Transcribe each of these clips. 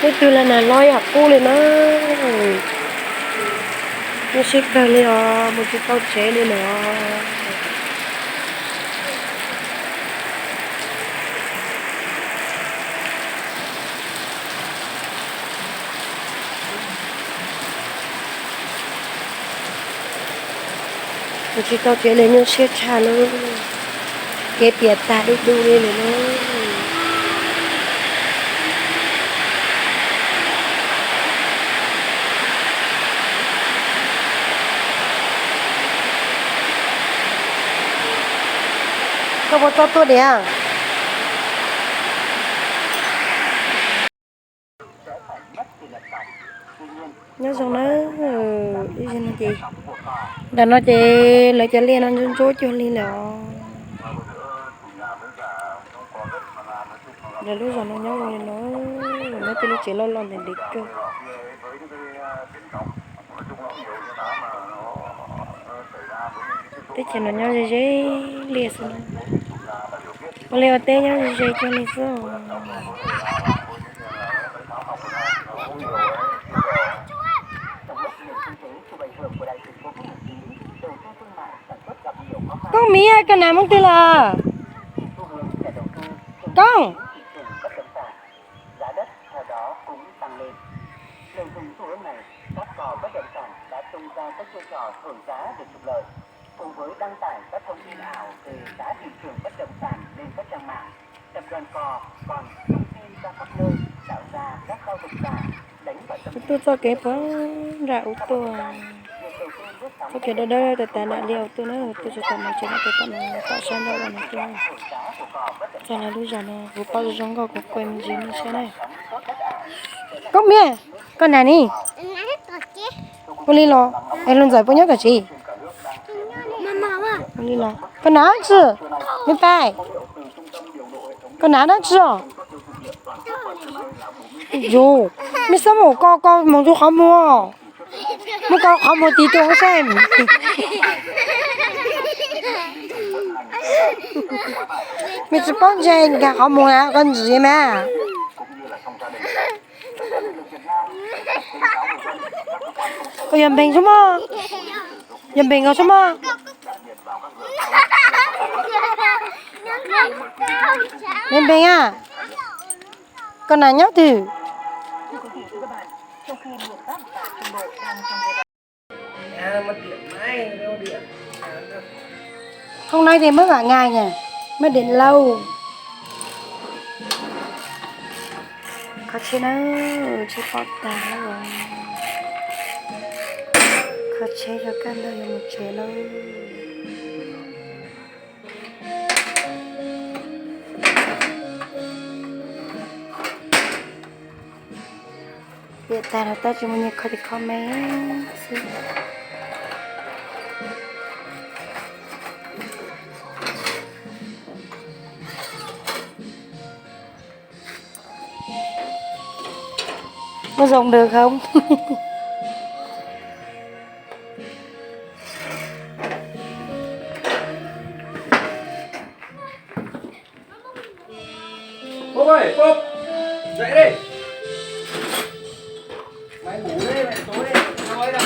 Leej twg los nag hlob yam qub li na. Nyuaj siab kawg li os, mus tsis tau tsev li lawm os. Mus tsis tau tsev li, nyuaj siab tshaj lawm. Kev piam tag du du li lawm na. Koj puas tau tuaj diam? Nyob zoo na, ib zaug no ces, ntawm no ces lawv cov liaj no ntsuab ntsuab cuag li lawm os. Lawv lub zos no nyob zoo li no, nyob tej lub tsev loj loj ntev ntev kawg. Teb chaws no nyob ze ze liaj xwb na. Ua liaj ua teb nyob ze ze cuag li xwb os. Koj Mia, koj nam mus twg lawm? Koj. Ua tuaj txoj kev puag nram ub tuaj. Txoj kev dawb dawb tas tas nram liaj ua tuaj na, tuaj tsis tau mus tsev no, tuaj tom no tom sab nrad ua no tuaj. Txog lawv lub zos no kuv pom zoo zoo nkauj kuv kuaj me ntsis nej saib na. Koj Mia, koj nam ni? Ua li los, es Hluas Ntxawm puas nyob tom tsev? Ua li los, koj nam tsi? Me pais, koj nam dab tsi os? Yus, mej xab mus ko ko moog rua qhov muag, muab ko qhov muag tiv rua hauv saib. Mej tsi paub ntse nkag qhov muag na, koj ntsia mas. Koj yog npeeg sub mog, yog npeeg os sub mog. Npeeg npeeg a, koj nam nyob twg? Hôm nay thì mới vả ngày nhỉ, mới điện lâu. Kho tsheb na, tsheb poob tag lawm. Kho tsheb rau koj nrog yuav mus tsev lawm. Piam tag los tab tsis muaj nyiaj kho tes kho me xwb. Muaj zoo ntawd không? Phúc ơi, Phúc, dậy đi. Mày ngủ đi, mày tối đi, mày nói đâu.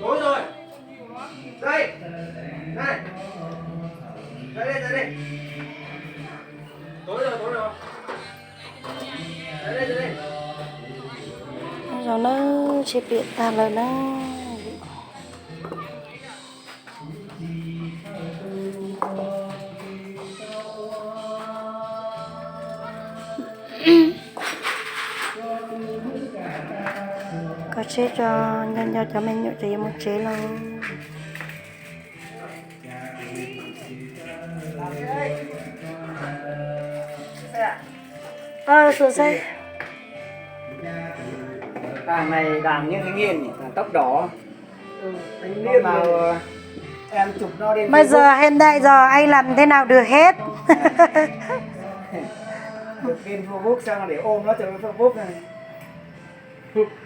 Tối rồi. Dậy. Này. Dậy đi, dậy đi. Tối rồi, tối rồi. Dậy đi, dậy đi. Nyob zoo nawb, tsheb piam tag lawm na. Kho tsheb tso, nco nco cov me nyuam ces yuav mus tsev lauj. Ơ, sửa xe. Đàn này đàn như thế nghiêng nhỉ, đàn tốc độ. Bây giờ hiện đại rồi, anh làm thế nào được hết. Được pin Facebook xong để ôm nó cho nó Facebook này.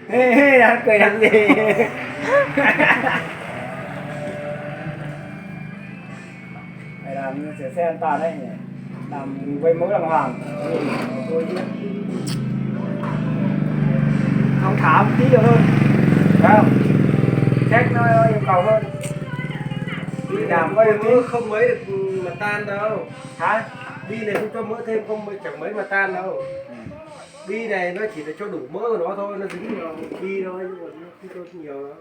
Ê, ê, đang cười làm gì? Mày làm sửa xe an toàn đấy nhỉ? Làm quay mẫu đàng hoàng. Không thả một tí được hơn. Phải không? Check nó yêu cầu hơn. Đi làm quay mẫu không mấy được mà tan đâu. Hả? Đi này không cho mỡ thêm, không mấy, chẳng mấy mà tan đâu. Đi này nó chỉ là cho đủ mỡ của nó thôi, nó dính vào đi thôi, nhưng mà nó không cho nhiều đâu.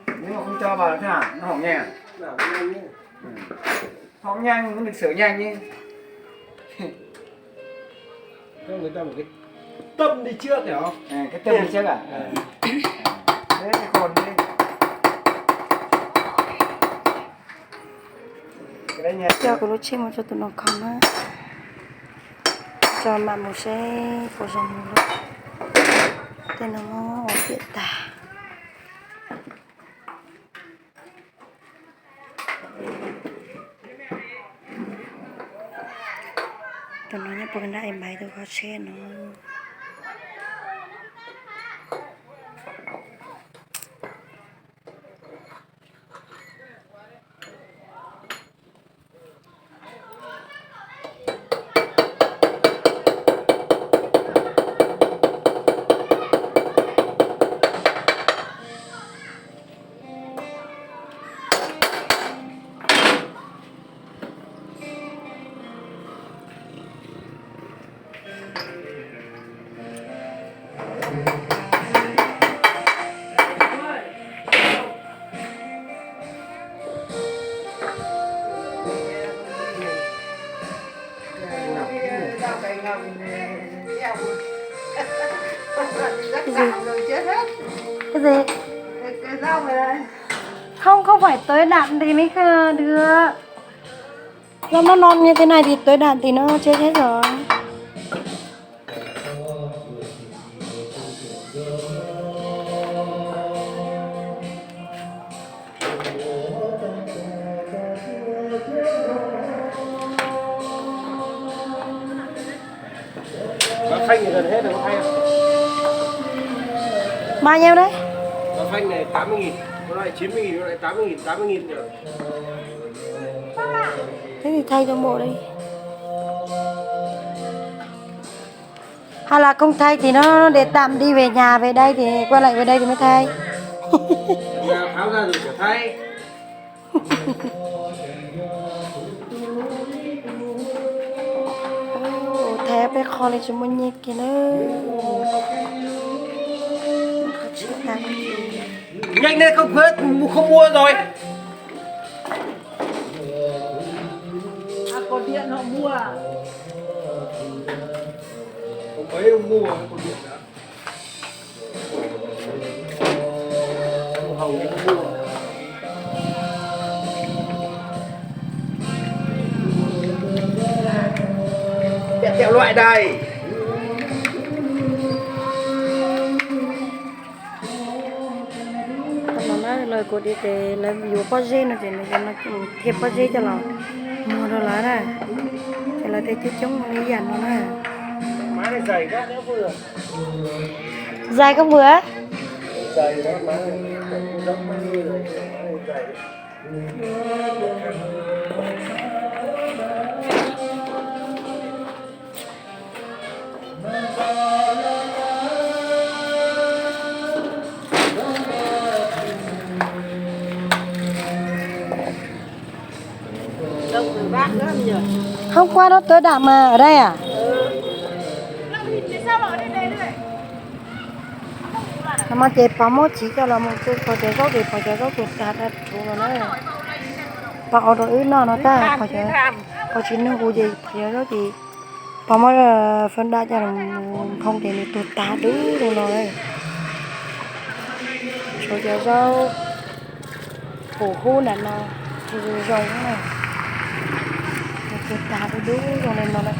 Nếu mà không cho vào là thế nào? Nó hỏng nhanh à? Nó hỏng nhanh nhé. Ừ. Hỏng nhanh, nó lịch sử nhanh nhé. Cho người ta một cái tâm đi trước hả? À, cái tâm đi trước à? Ờ. Thế thì còn đi. Coj kuv lub tsheb mus rau tus no kho na. Tso mam mus seb puas zoo mus lawm. Tej no muab ua piam tag. Tus no nyob puag nram Ev Npaiv tus kho tsheb no. Cái gì? Cái gì? Không, không phải tới đạn thì mới được. Lông nó non như thế này thì tới đạn thì nó chết hết rồi. Nó phanh thì gần hết rồi, có thay không? Bao nhiêu đấy? Nó phanh này tám mươi nghìn, nó lại chín mươi nghìn, nó lại tám mươi nghìn, tám mươi nghìn rồi. Thế thì thay cho bộ đi. Hay là không thay thì nó để tạm đi về nhà, về đây thì quay lại về đây thì mới thay. Nhà tháo ra rồi trở thay. Ua, thaiv peb qho li tsis muaj nyiaj kiag na. Qho tsis tau. Nhanh lên, không khuya, không mua rồi. À, cột điện họ mua à? Hôm ấy ông mua cột điện hả? Ông Hồng ông mua. Bẹo bẹo loại đây. Tam no na lawv kuv di ces lawv yuav pob zeb no ces lawv thiaj pob zeb coj los muag rau lawv na. Ces lawv thiaj coob coob li yam no na. Zais koj npua. Hôm qua nó tới đảo mà ở đây à? Mas ces pov muab txiv coj los mus tso pov cov zaub ces pov cov zaub tuag tag tag rhuv no na. Pov ua rau wb noj no tag, pov tsis nug kuv ces pov cov zaub ces pov muab fab dam coj los nphoo ces nws tuag tag dub zoo no. Tshuav cov zaub pum hub nram no zoo na. Ua tag ua dub zoo li no na.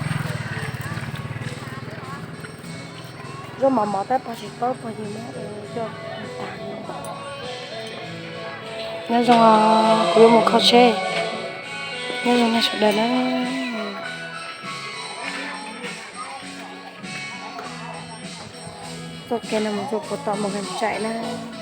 Zaub mos mos tab pog tsis paub pog yig muab ua coj tag. Nyob zoo, kuv yuav mus kho tsheb. Nyob zoo nej sawv daws na. Txoj kev no mus rau puag tom Moos Nkees Tsaim na.